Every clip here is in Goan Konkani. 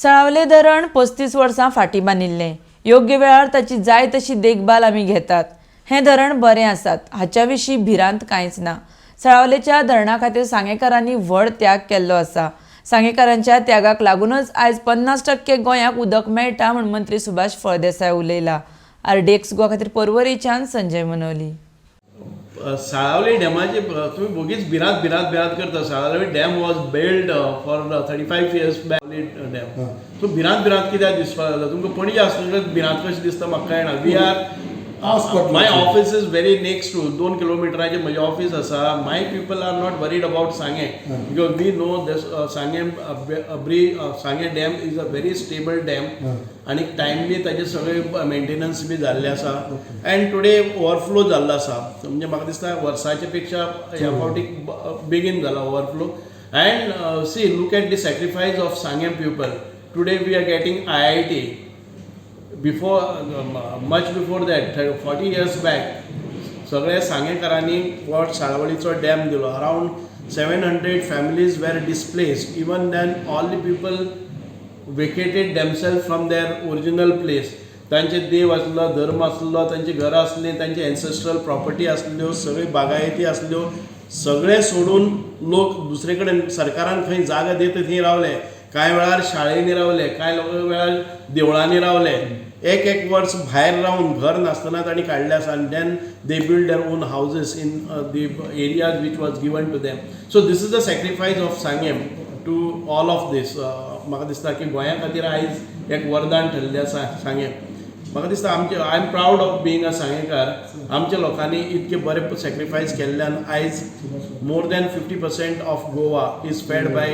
साळावले धरण 35 वर्सां फाटीं बांदिल्लें. योग्य वेळार ताची जाय तशी देखभाल आमी घेतात. हें धरण बरें आसात, हाच्या विशीं भिरांत कांयच ना. साळावलेच्या धरणा खातीर सांगेकारांनी व्हड त्याग केल्लो आसा. सांगेकारांच्या त्यागाक लागूनच आयज 50% गोंयाक उदक मेळटा म्हूण मंत्री सुभाष फळदेसाय उलयला. आरडीएक्स गोवा खातीर परवरीच्यान संजय मनोली. साळावली डॅमाची तुमी बोगीच भिरांत भिरांत भिरांत करता. Salaulim Dam was build for 35 years back dam. So भिरांत भिरांत कित्याक दिसपाक लागला तुमकां? पणजे आसतना भिरांत कशी दिसता म्हाका कळना. We are पावस पडलो. My office is very next to, 2 किलोमिटराचेर म्हजें ऑफीस आसा. My people are not worried about Sanguem because we know this Sanguem bri Sanguem Dam is a very stable dam आनी टायमली ताजे सगळे मेंटेनन्स बी जाल्ले आसा अँड टुडे ओवरफ्लो जाल्लो आसा. म्हणजे म्हाका दिसता वर्साच्या पेक्षा ह्या फावटी बेगीन जाला overflow. And see, look at the sacrifice of Sanguem people. Today we are getting IIT. Before, much before that, 40 years back, सगळ्या सांगेकारांनी वॉट साळावलीचो डॅम दिलो. Around 700 families were displaced. Even then all the people vacated themself from their original place. तांचे देव आसलो, धर्म आसलो, तांची घरां आसलीं, तांची एन्सेस्ट्रल प्रॉपर्टी आसल्यो, सगळी बागायती आसल्यो, सगळें सोडून लोक दुसरे कडेन सरकारान खंय जागा दिता थंय रावले. कांय वेळार शाळेंनी रावले, कांय वेळार देवळांनी रावले. एक एक वर्स भायर रावन, घर नासतना तांणी काडलें आसा आनी then they build their own houses in the areas which was given to them. So this is the sacrifice of Sanguem to all of this. म्हाका दिसता की गोंया खातीर आयज एक वरदान ठरलें आसा सांगें. म्हाका दिसता आमचे, I am proud of being a Sangekar. आमच्या लोकांनी इतके बरे सॅक्रिफायस केल्ल्यान आयज more than 50% of Goa is fed by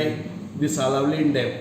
the Salaulim Dam.